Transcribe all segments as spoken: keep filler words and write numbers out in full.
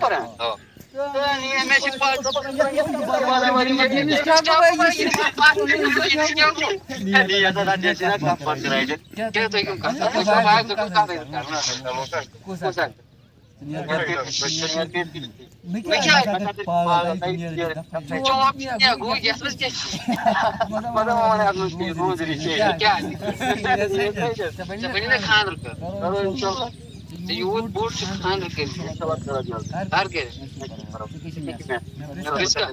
پَران؟ آ۔ تہٕ یہِ مےٚ چھِ پَتہ۔ کیٛاہ تُہۍ کٕم کَتھ؟ تُہۍ چھِو بھاے، تُہۍ کٕم کَتھ ٲسِو کَران؟ کُس اَکھ؟ جواب چھُ کینٛہہ، گوٚو یَتھ منٛز کیٛاہ چھُ؟ مطلب، وَنان اَتھ منٛز کینٛہہ روزدٔری چھِ۔ کیٛاہ؟ ژےٚ بَنی نا خانٛدر کَرُن؟ کَرو اِنشاءاللہ۔ ژےٚ یوٗت بوٚڑ چھُ خانٛدر کٔرِتھ، اِنشاءاللہ کَرو جلدی۔ کَر کٔرِتھ؟ رِشتہٕ۔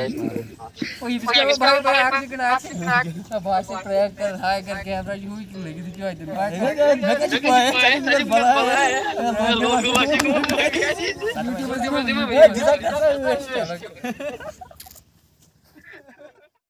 او، یہِ چھُ بھائی، بھائی، اکھ second، اکھ second۔ بہٕ آسہٕ prank کران، ہاے کر camera، یہِ ہیوٗ کِنہٕ لٔگِتھ، یہِ کیٛاہ دِنہٕ؟ بہٕ آسہٕ، مےٚ کَتہِ چھِ پَے؟ YouTubeس دِمو، دِمو، دِمو۔